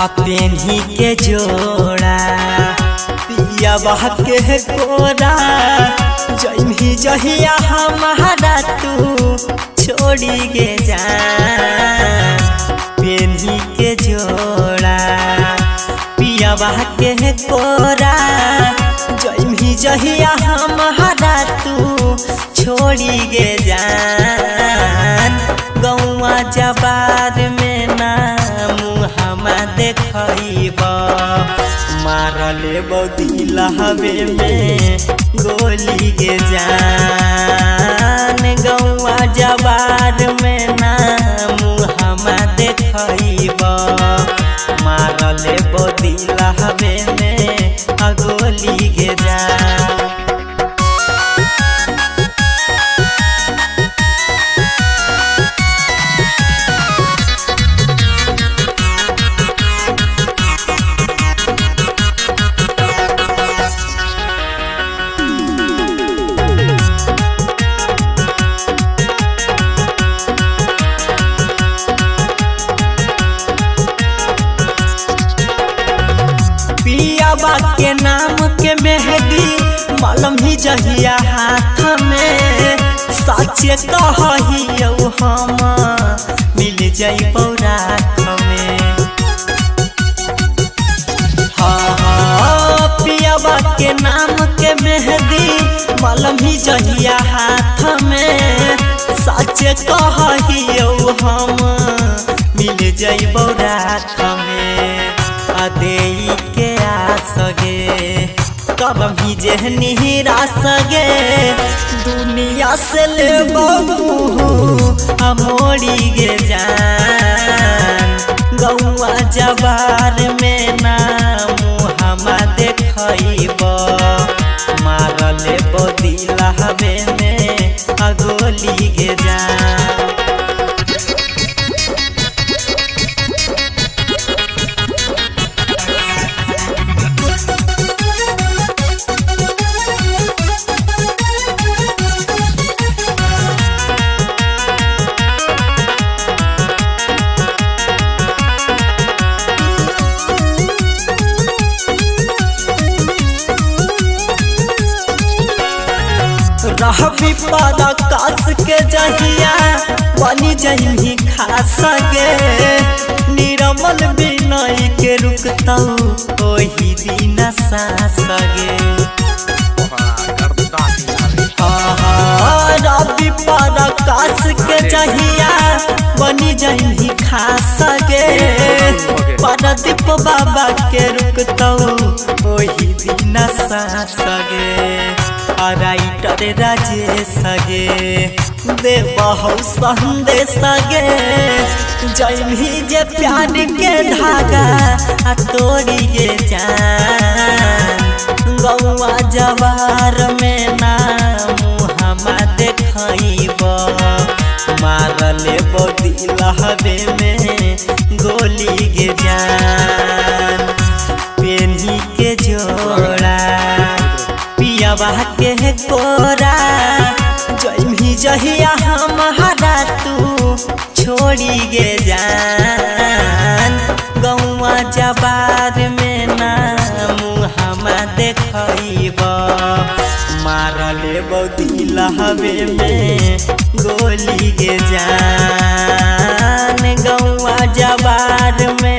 आ पेन्ही के जोड़ा पियावा के कोरा जइमी जहिया हमारा तू छोड़ी गे जा। पेन्ही के जोड़ा पियावा के कोरा जइमी जहिया हमारा तू छोड़ी गे जान। गौआ जबार में ना मुहमा देखब मारल दिलहबे में गोली गे जान। गौआ जबार में ना मुहमा देखब मारल दिलहबे में गोली गे जान। पियावा के नाम के मेहदी मलम ही जहिया हाथ में सच कहियौ हम मिल जइबौ राख में। हाँ पियावा के नाम के मेहदी मलम ही जहिया हाथ में सच कहियौ हम मिल जइबौ राख में। अदेई के आसगे कब भी जेहनी रासगे दुनिया से ले मोड़ी गे जान। गौआ जबार में ना मुहमा देखब मारल दिलहबे में गोली गे जान। रहबी पादा कास के जहिया बनी जइमी खास गे निरमल बिनय के रुकतौ ओही दिन सास गे। रहबी पादा कास के जहिया बनी जइमी खास गे परदीप बाबा के रुकतौ ओही दिन सास गे। राइटर राजेश गे देबहु संदेश गे जइमी जे प्यार के धागा आ तोड़ी गे जान। गौआ जवार में ना मुहमा देखब मारल दिलहबे में गोली गे जान। पेन्ही के जोड़ा पियावा के कोरा जइमी जहिया हमारा तू छोड़ी गे जान। गौआ जबार में ना मुहमा देखब मारल दिलहबे में गोली गे जान। गौआ जबार में